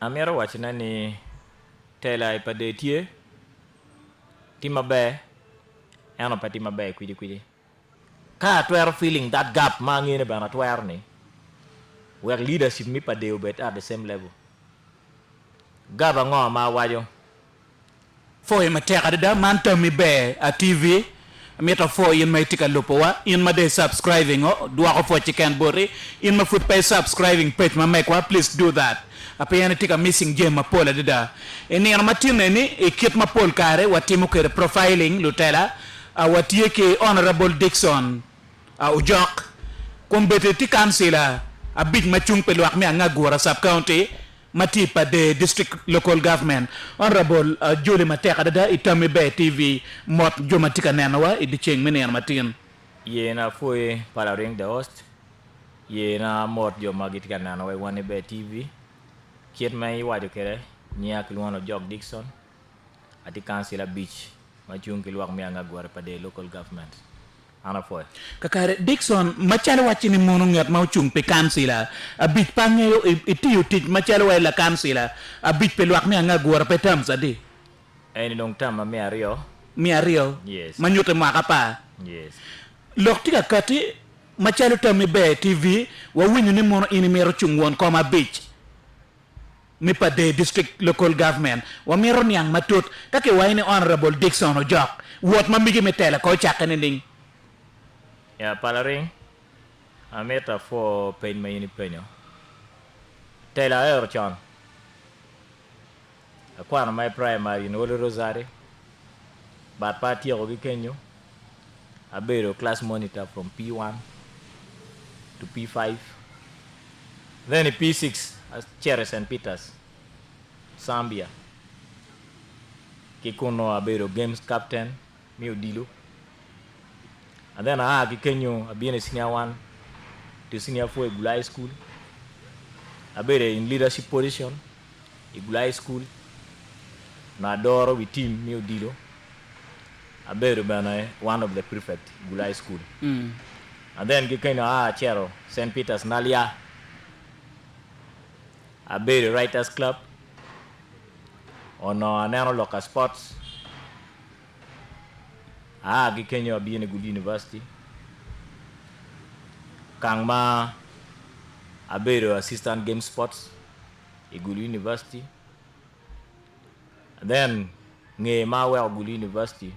Amito wacone ni tela i pa dee tye, tye maber ento pe tye maber kwidi kwidi. Ka atwero filling that gap ma angeyo ni bene atwero ni wek leadership me pa dee obed at the same level. Gap ango ma awaco? Pwoyo matek adada man tammi ber TV amito apwo in ma itye ka lubo wa in ma dong i subscribing o dwoko pwoc keken boti in ma pud pe i subscribing page ma megwa please do that pien itye ka missing jami mapol adada i nino ma tin eni i kit ma pol kare watimo kwede profiling lutela watye ki Honourable Dickson Ojok kombeddi tye kancila abic ma cung pi lwak me Angagura sub county ma tye i Pader District Local Government. Honourable Joli matek adada i Tammi Ber TV mot jo ma tye ka nenowa i dyeceng me nino matin. Yena apwoyi pala ring the host, yena mot jo ma gitye ka nenowa i Wanni Ber TV. Kit ma iwaco kwede, nyinga kilwongo ni Ojok Dickson, atye kancila abic ma cung ki lwak me Angagure Pader Local Government. An apwoyo. Kakare, Dickson, macalo wacci ni mono ngat ma ocung pi kancila abic pe angeyo itiyo tic macalo wai lakancila abic pi lwak me Angagura pe terms adi? Eni dong term ma me aryo. Me aryo? Yes. Ma nyutte mwaka apar? Yes. Lok tye ka kati macalo tammi ber TV, wawinyo ni mono in imito cung won kom abic. Me Pader District Local Government, wamito niang matut ka kiwaco ni Honourable Dickson Ojok, wot ma migi me tela kor ocakke nining? Ya Palaring, amito apwo peny ma in ipenyo. Tela aero con. Akwano my primary in Holy Rosary, but pe atyeko ki kenyo. Abedo class monitor from P1 to P5 then i P6 acito i Saint Peters, Zambia ki kunu abedo games captain me odilo and then aa ki kenyo abino i senior one to senior four i Gulu High School abedo in leadership position i Gulu High School onongo adoro wi team me odilo. Abedo bene one of the prefect i Gulu High School. And then ki kenyo aa acito Saint Peters Naalya. Abedo i Writers Club. Onongo aneno lok ka sports. Aa ki kenyo abino i Gulu University. Kang ma abedo assistant game sports i Gulu University. Then nge ma aweko Gulu University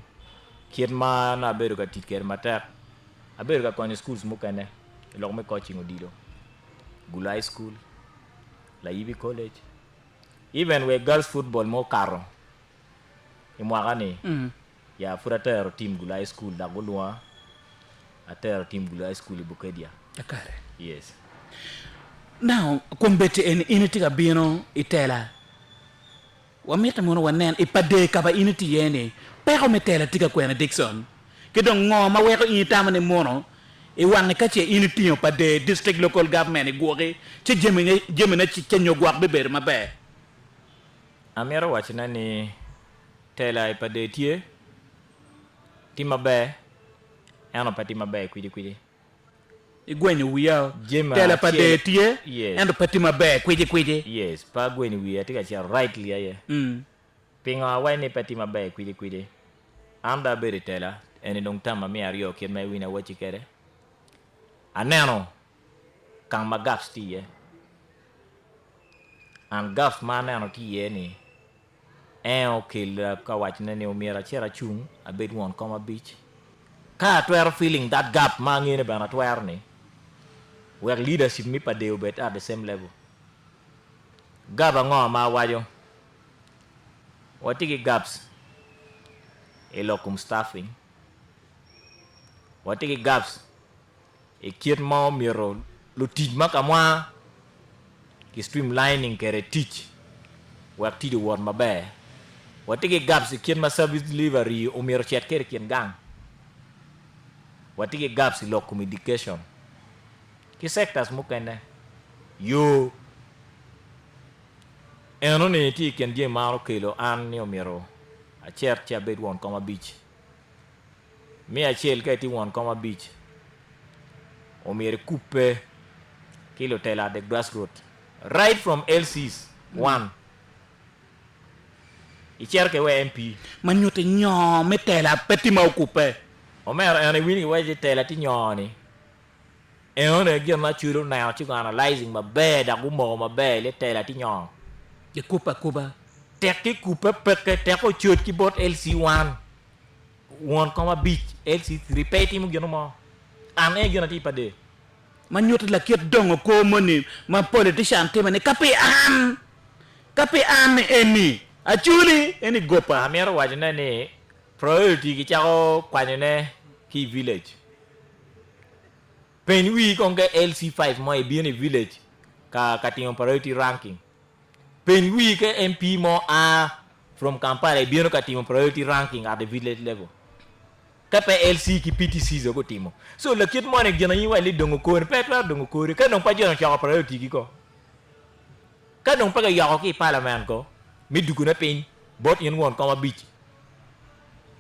kit ma nongo abedo ka tic kwede matek, abedo ka konyo schools mukene i lok me coaching odilo, Gulu High School, Layibi College, even wa girls football ma okato i mwaka ni ya pud atero team Gulu High School dok gulwonga atero team Gulu High School i Bukedia. Kakare. Yes. Now, kombeddi eni in itye ka bino i tela. Wamito mono wanen i pader ka ma in itye iye ni peko me tela tye ka kwene Dickson, ki dong ngo ma weko in itamo ni mono i wangi ka ce in itingo pader District Local Government i gwoki ci jami jamine ce nyo gwok bibedo maber. Amito wacone ni tela i pader tye, tye maber ento pe tye maber kwidi kwidi. Igwenyo wiya. Jami Tela pa acel der tye, yes. ento pe tye maber kwicikwici. Yes, pe agwenyo wiya, atye ka cito rightly aye. Pingo awaco ni pe tye maber kwicikwici? An dong abedo i tela, eni dong term ma me aryo kit ma iwinyo awacci kwede. Aneno ka ma gaps tye iye. And gaps ma aneno tye iye ni En okela ka wacone ni omyero acit acung abed won kom abic. Ka atwero filling that gap ma angeyo ni bene atwero ni wek leadership me pader obed at the same level. Gap ango ma awaco? Watye ki gaps i lok kom staffing, watye ki gaps i kit ma omyero lutic ma ka mwa ki streamlining kwede tic wek tic owot maber. Watye ki gaps i kit ma service delivery omyero ocit kwede i kin gang. Watye ki gaps i lok kom education ki sectors mukene. Yo enoni tye i kin jami ma an okelo an ni omyero acit ci abed won kom abic. Me acel ka itye won kom abic, omyero ikubbe ki lutela at the grassroot right from LCs. One, icito kwede wa i MP. Ma nyutti nyo me tela pe tye ma okubbe. Omera en iwinyo giwaco ni tela tye nyo ni enone aye gin ma Acholi oneno ci gu analyzing maber dok gumoko maber ni tela tye nyo. Gikubbe akuba. Tek ki kubbe peke tek ococ ki bot LC one, won kom abic, LC three pe itimo gino mo. An aye gin atye pa der. Ma nyutti lakit dongo kor moni ma politician time ni ka pi an, ka pi an ni eni Acholi eni gopa. Amito waco ne ni priority kicako kwanyo ne ki i village. Peny wii kong ka LC five mo ibino i village ka ka timo priority ranking. Peny wii ka MP mo a from Kampala ibino ka timo priority ranking at the village level. Ka pe LC ki PTCs aye gutimo. So lakit moni gin aye iwaco ni dongo kori pe twero dongo kori ka dong pe joni ocoko priority gi ko. Ka dong pe kiyoko ki i parliament ko me dugone piny bot in won kom abic.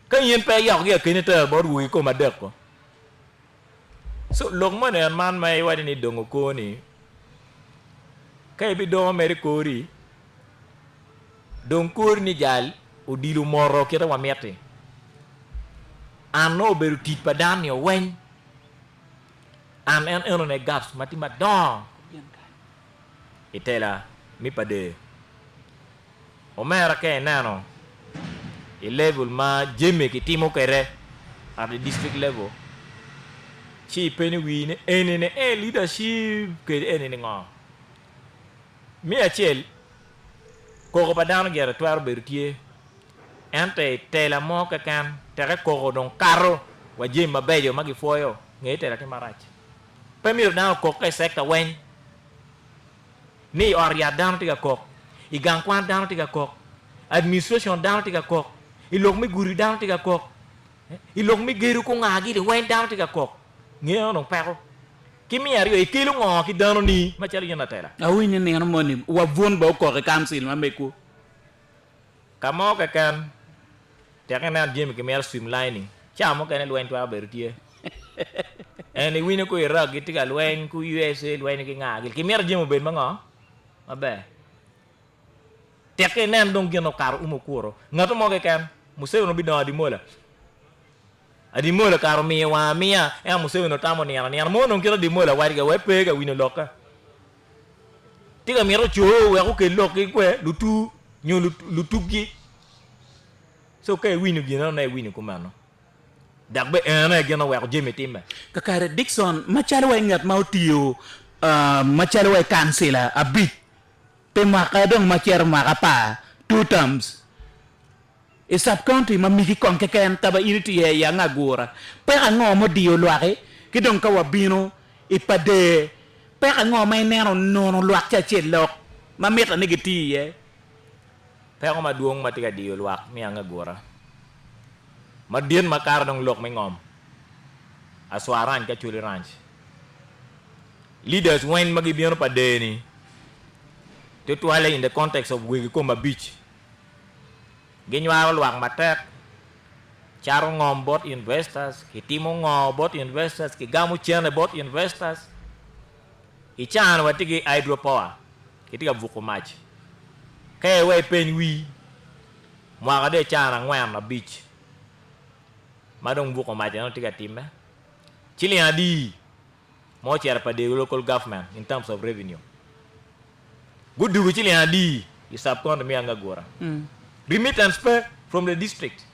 Ka in pe iyoko ki akeni itero bot wogi kom adek ko. So lok moni en man ma iwaco ni dongo kor ni ka ibidongo mere kori dong kori ni jal odilo moto kite wa miti. An nongo obedo tic pa dano ni oweny an en enone gaps ma tye madongo i tela me pader. Omera ka ineno i level ma jami kitimo kwede at the district level ci ipenyo wii ni eni ni e leadership kede eni ni ngo? Me acel koko pa dano gire twero bedo tye ento i tela mo keken teke koko dong kato wa jami mabeco ma gipwoyo nge tela tye marac. Pe myero dano okok ka i sector weng. Ni i ot yat dano tye ka kok, i gang kwan dano tye ka kok, administration dano tye ka kok, i lok me gudi dano tye ka kok, i lok me gedo ku nga gini weng dano tye ka kok. Nge dong peko. Ki me aryo, ikelo ngo ki dano ni macalo in latela? Awinyo nino moni wa bun bene okok i council ma megwu. Ka mo keken, tek inen jami kimito streamlining, ca mukene lweny twero bedo tye. En iwinyo ku Iraq gitye ka lweny, ku USA lwenyo ki nga gini, kimito jami obed ma ngo? Maber. Tek inen dong gin okato umo kuro. Ngato mo keken, Museveni obidongo adimola. Adimola kare omiyo wang amiya, ento Museveni otamo nino anina. Mo onongo kit adimola waco ga wek pe ka winyo lokka. Tye ka mito coo wek okel lok ki kwe lutu nyo lutuggi. So ka iwinyo gin eno nongo iwinyo kumeno. Dok bene en aye gin oweko jami timme. Kakare Dickson, macalo wa i ngat ma otiyo macalo wa i kancila abic pi mwaka dong ma cito mwaka apar, two terms, I sub-county ma migi kong keken ka ma in itye iye i Angagura, peko ango ma odiyo lwaki? Ki dong ka wabino i Pader, peko ango ma ineno onono lwak cacel lok ma mitte ni giti iye? Peko madwong ma tye ka diyo lwak me Angagura madit makato dong lok me ngom, Aswa Ranch ki Acholi Ranch. Leaders weng ma gibino Pader-ni tutwalle in the context of wegi kom abic Ginywaro lwak matek, cato ngom bot investors, kitimo ngo bot investors, kigamo cene bot investors. I caa-ni watye ki hydro power, kitye ka buko mac. Ka iwek ipeny wii, mwaka dong icano angwen abic ma dong buko mac eno tye ka timme, ciling adi ma ocito i Pader local government in terms of revenue? Gudugo ciling adi i sub county me Angagura? Remittance pe from the district.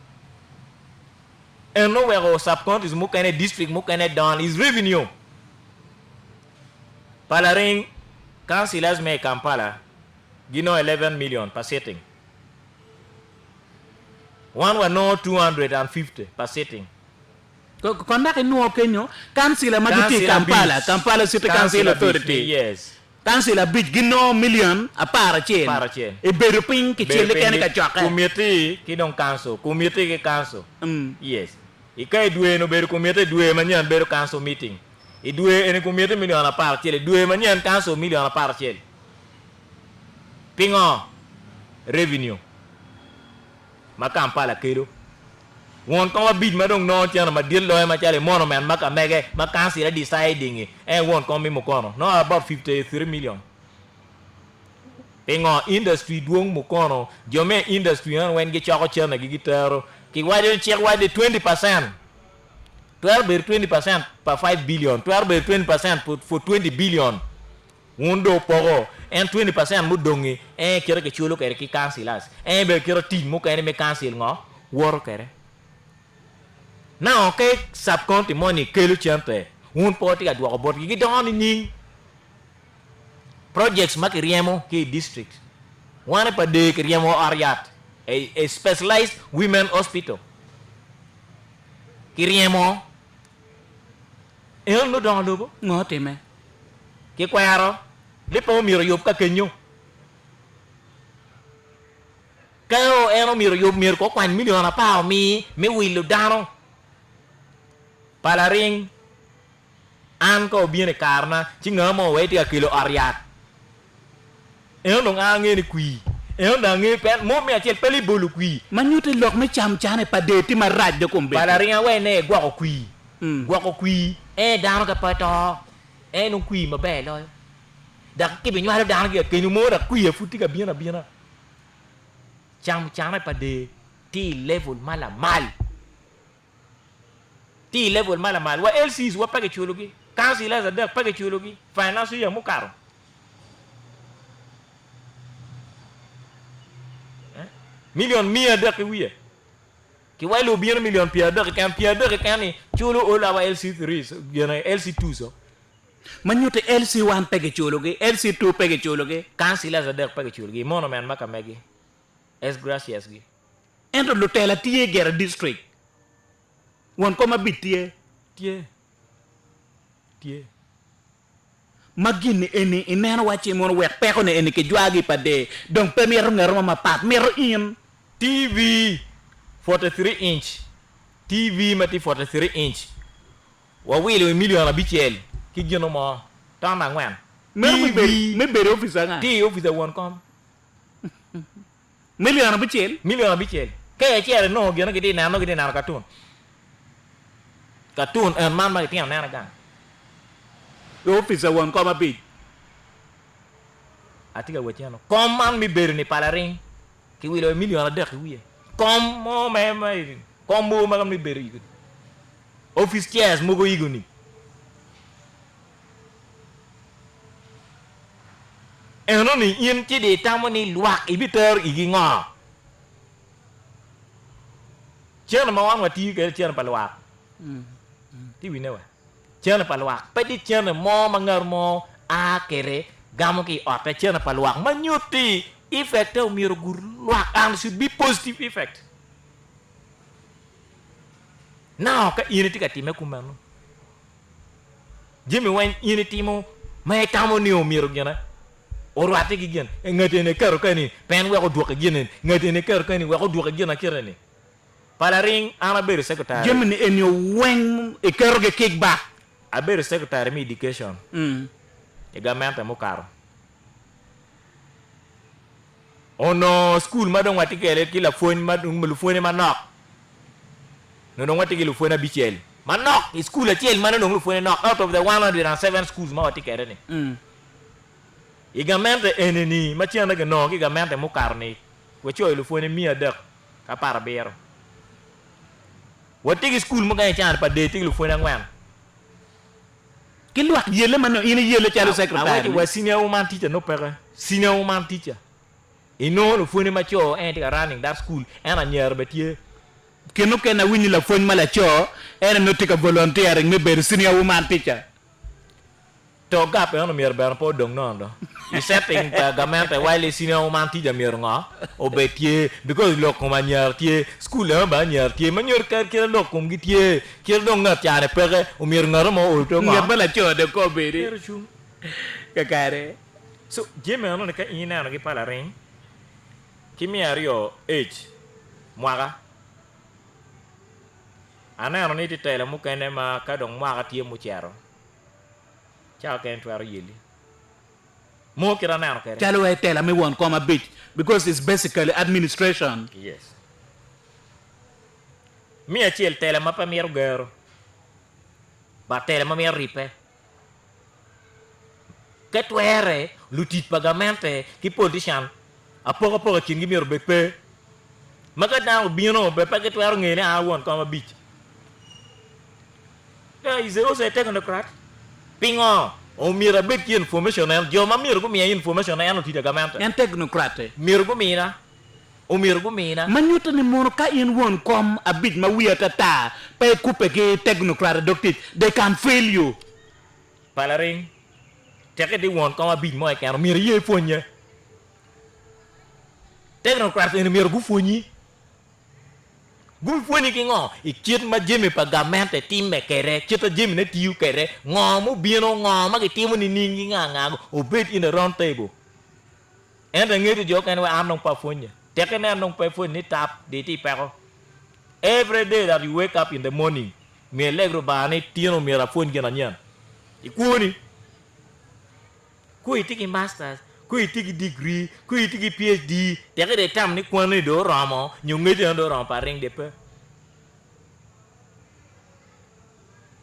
Eno oweko sub counties mukene, district mukene down is revenue. Pa laring councillors me i Kampala ginongo 11 million per sitting. Wan wanongo 250 per sitting. Kon dok inwo kenyo kancila ma gitye i Kampala, Kampala City Council Authority, kancila abic ginongo milion aparacel i bedo piny kicel keken i kacokke. Komiti ki dong council, komiti ki council. Yes. I ka i dwe eni obedo komiti, i dwe manyen bedo council meeting. I dwe eni komiti milion aparacel, i dwe manyen council milion aparacel. Pingo? Revenue. ma Kampala kelo. Won kom abic ma dong nongo cene madit loyo macalo i monument ma ka mege ma kancila deciding-ngi en won kom mi Mukono nongo about 53 million. Pingo industry dwong mukono jo me industry eno weng gicoko cene gi gitero kiwaco ni cik waco ni 20% twero bedo 20% pa 5 billion twero bedo 20% for 20 billion wun dong wupoko en 20% mudongi en kite kiculo kwede ki councillors en bene kite tic mukene me council ngo woto kwede. Now ka sub county moni kelo cente wun pe wutye ka dwoko botgi gidongo nining? Projects ma kiryemo ki i district wan i pa dee kiryemo wa ot yat a specialized women hospital kiryemo eno nongo dongo lobo. Ngo time? Kikwero ni pe omyero oyub ka kenyo. Ka en omyero oyub myero ko okwany milion apar omi me wilo dano pa laring. An ka obino i karena, ci nga mo wek tye ka kelo ot yat. Eno dong an angeyo ni kwir. Eno dong angeyo pien mo me acel pe libolo kwir. Ma nyuto ni lok me cam cane pa dee tye marac do kom Pa bedo. laringa wek ne egwoko kwir. Gwoko kwir en dano ka pe to, en dong kwir maber loyo. Dok kibinywalo dano ki ka kenyo mo dok kwir pud tye ka bino abina. Cam cane pa dee tye i level ma lamal. Tye i level ma lamal wa LCs wa pe kiculogi, councillors adek pe kiculogi financial year mukato. Million miya adek ki wiye kiwaco obino million pyera adek keken, pyera adek keken ni culo all our LC threes gine LC twos o. Ma nyuto LC one pe kiculogi, LC two pe kiculogi. Councillors adek pe kiculogi, monument ma ka megi, ex gratias gi. Ento lutela tye gire district. Won kom abic tye. Tye. Tye. Ma gin-ni eni ineno wacci mono wek peko-ni eni kijwagi pa dee dong pe mito ngeto mo mapat, mito in. TV 43 inch, TV ma tye 43 inch wawilo i milion abicel ki gino mo ton angwen. Meno me bedo i opic anga? Tye i opic a won kom. Milion abicel. Milion abicel. Ka icito inongo gin ma gitye ka neno, nongo gitye ka neno katun. Katun en man ma gitino neno gang. I opic a won kom abic. Atye ka wacci eno, kom man me bedo ni palaring kiwilo i milion adek ki wiye. Kom mo me, kom mogo ma me bedo igoni. Office chairs mogo igoni. Enoni in ci dong itamo ni lwak ibitero igi ngo? Cene ma wan watiyo kwede cene pa lwak. Tye winne wa? Cene pa lwak. Pe tye cene mo ma ngat mo a kwede gamo ki i otte. Cene pa lwak ma nyutti effect-te omyero ogur lwak and should be positive effect. Now ka in itye ka time kumeno, Jami weng in itimo ma itamo ni omyero gine orwatte ki gin ngat eni eketo keni pe en wek odwoki gin eni, ngat eni eketo keni wek odwoki gin akite ni. Pa laring an abedo secretary. Jami ni eni weng iketo gi kick back. Abedo secretary me education i gamente mukato. Onongo cukul ma dong watye kwede ki lapwony ma lupwonye manok onongo dong watye ki lupwonye abicel manok i cukul acel ma nongo lupwonye nok out of the 107 schools ma watye kwede ni. I gamente eni ni ma cene kinongo ki i gamente mukato ni wacoyo lupwonye 317. Watye ki cukul mukene i cana pa dee tye ki lupwonye angwen. Ki lwak yelle ma nongo in iyelle calo secretary Awaco wa senior woman teacher nongo peke. Senior woman teacher. Inongo lupwonye ma co en tye ka running that school ento anyira bene tye. Kine mukene awinyo ni lapwony ma laco en aye nongo tye ka volunteering me bedo senior woman teacher. To gap eno myero bene pe odong nono do. I setting pa gamente while senior woman teacher myero ngo obed tye because lok kom anyira tye, school eno bene anyira tye ma nyuto kadi kite lok komgi tye kite dong ngat cane peke omyero ngate mo ool to ngo. Ngat ma laco dong kong obedi Myero ocung. kakare. So jami eno ni ka in ineno gi pala ring ki miya aryo age mwaka aneno ni tye tela mukene ma ka dong mwaka tye mucito Cawa kene twero yeli. Mo kit aneno kede. Calo wai tela me won kom abic because it's basically administration. Yes. Me acel tela ma pe mito gero but tela ma mito ribbe. Ka twere, lutic pa gamente ki politician apokapoka i kingi myero obed pe. Ma ka dano obino bene pe gitwero ngeyo ni an a won kom abic. There is also a technocrat. Pingo omyero abed ki information en? Jo ma myero gumiya information en lutic pa gamente. En technocrat. Myero gumina. Omyero gumina. Ma nyuto ni mono ka in won kom abic ma wiyi atata pe ikubbe ki technocrat i dog tic, they can fail you. Palaring, Tekke itye won kom abic mo keken omyero iye ipwonnye. Technocrats eni myero gupwonyi. Gubipwonyi ki ngo? I kit ma jami pa gamente timme kwede, kit ma jamine tiyo kwede, ngo mubino, ngo ma gitimo nining ki nga nga, obed in a round table. Ento angeto jo okene wek an dong pe apwonye. Tekke ni an dong pe apwonye ni tap di itye i peko. Every day that you wake up in the morning, myero ileg Rubanga ni tin omyero apwony gin anyen i kwoni. Kong itye ki masters, kong itye ki degree, kong itye ki PHD, tekke dong itamo ni kwanni dong oromo nyo ngecci dong oromo pa ring dong pe.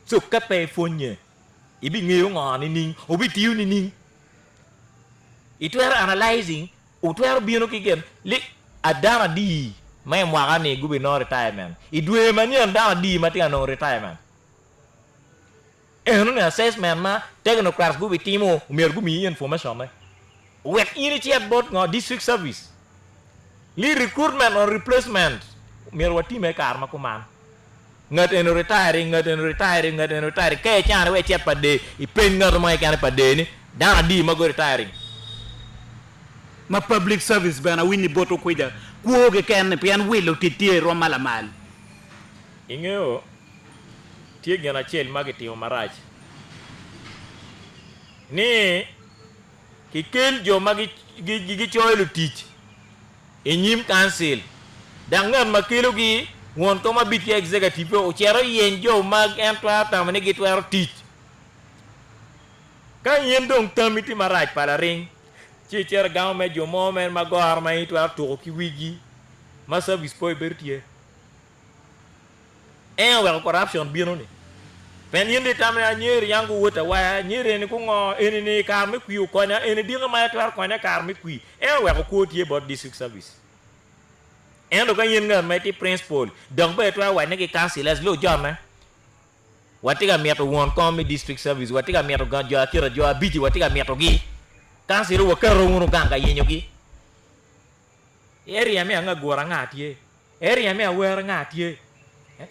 So ka pe ipwonye, ibingeyo ngo nining? Obitiyo nining? Itwero analyzing, wutwero bino ki gin li a dano adi ma i mwaka ni gubinongo retirement? I dwe manyen dano adi ma tye ka nongo retirement? Eno ni assessment ma technocrats gubitimo myero gumiyi information ne wek in icit bot ngo district service li recruitment or replacement myero watime i kare ma kuman. Ngat eni retiring, ngat eni retiring, ngat eni retiring ka icane wek icit pa dee ipeny ngat mo keken i pa dee ni dano adi ma gu retiring. Ma public service bene awinyo i botwu kwica kwo keken ni pien wilo tic tye i rwom ma lamal. Ingeyo, tye gin acel ma kitimo marac, ni kikel jo ma gicoyo lutic i nyim kancil, dok ngat ma kelogi, won kom abic ki executive-pe, ocito oyeny jo ma en twero tamo ni gitwero tic. Ka in dong tammi tye marac pa laring, ci icito igamo me jo mo mere ma goro ma in itwero tuko ki wigi ma service pe bedo tye. En oweko corruption bino ni. Pien in dong itamo ni anyeri yang guwot awaya, anyeri eni gungo, eni ni i kare me kwir okonya, eni diki ma twero konya i kare me kwir. En oweko kwo tye bot district service. Ento ka in ngat ma itye principal dok bene itwero wacone ki councillors ni ojone, watye ka mito won kom me district service, watye ka mito jo akita, jo abici watye ka mitogi. Councillor waketo wunu gang ka yenyogi. I area me Angagura anga tye? Area me Awera nga tye?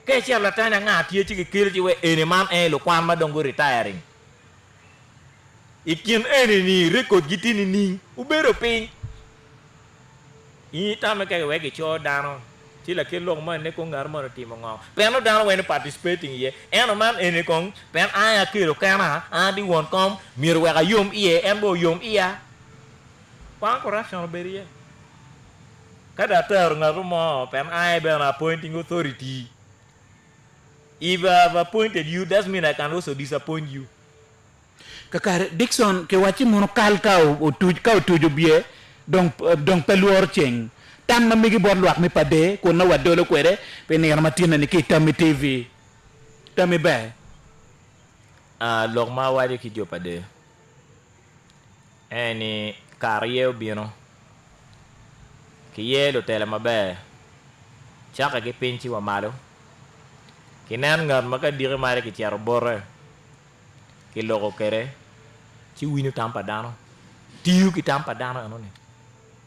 Ka icito Latanya nga tye ci kikelo ci wek eni man en lukwan ma dong gu retiring. I kin eni ni record gi tye nining? Wubedo piny. In itame ka wek gico dano ci lakit lok moni ni kong ngat moni otimo ngo? Pien nongo dano weng ni participating iye. Ento man eni kong pien an aye akelo kena, an atye won kom, myero wek ayom iye, en bene oyom iya. Kwan corruption obedo iye. Ka dong atero ngatu mo, pien an aye bene appointing authority, if I have appointed you, that's mean I can also disappoint you. Kakare, Dickson, kiwacci mono kal ka otuc, ka otuco bye, dong, dong pe lworo ceng. Tam ma megi bot lwak me Pade, kun nongo wadolo kwede pi nino ma tinne-ni ki i Tammi TV. Tammi ber. Ah, lok ma awaco ki jo Pade. En ni kare aye obino, kiye lutela maber, cakke ki piny ci wa malo, kinen ngat ma ka diki mare kicito bote, kiloko kwede, ci winyo tam pa dano, tiyo ki tam pa dano enoni.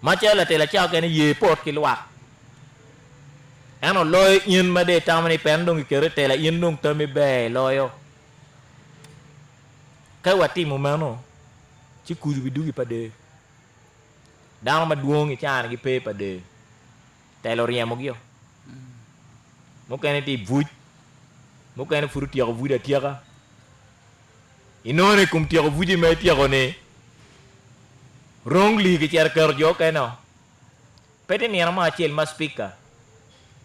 Macalo latela ca okene ye pot ki lwak, ento loyo in ma dong itamo ni pien dong kiketo i tela in dong tammi ber iloyo. Ka watimo meno, ci kuc obidugo i pader. Dano madwong i caa-ni gipe i pader. Telo oryemogi-o. Mukene tye i buc, mukene pud otyeko buc atyeka. Inongo ni i kom tyeko buc-ci ma ityeko-ni, wrongly kicito keto jo okene-o. Pe tye nino mo acel ma cipika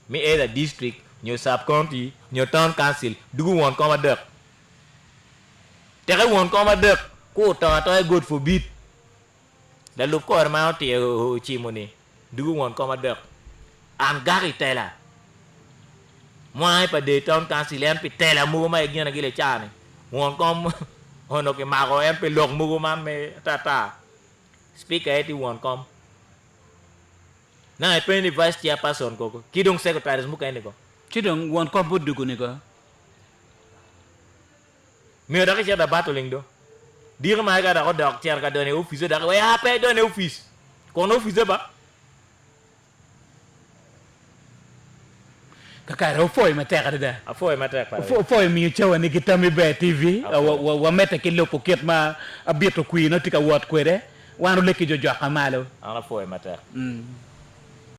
me either district nyo sub county nyo town council dugo won kom adek. Teke won kom adek ku oto atoya God forbid lalub kore ma ocimo ni dugo won kom adek an gak i tela mwange pa Dei town council en pi tela mogo ma igine gi lica ni won kom. Onongo kimako en pi lok mogo man me atata. Speaker aye tye won kom. Nanga ipenyo ni vice chairperson koko ki dong secretaries mukene ko. Ci dong won kom pe odwogo ni ko. Myero dok icit abattling do. Diki ma ka dok odok cito ka donyo i opice dok iwaci aa pe idonyo i opic. Kono opice ba. Kakare opwoyo matek adada. Apwoyo matek Paris. Opwoyo miyo cawa ni ki tammi ber TV. Wamedde ki lubo kit ma abito kwir nongo tye ka wot kwede. Wan olek ki jo jwaka malo. An apwoyo matek.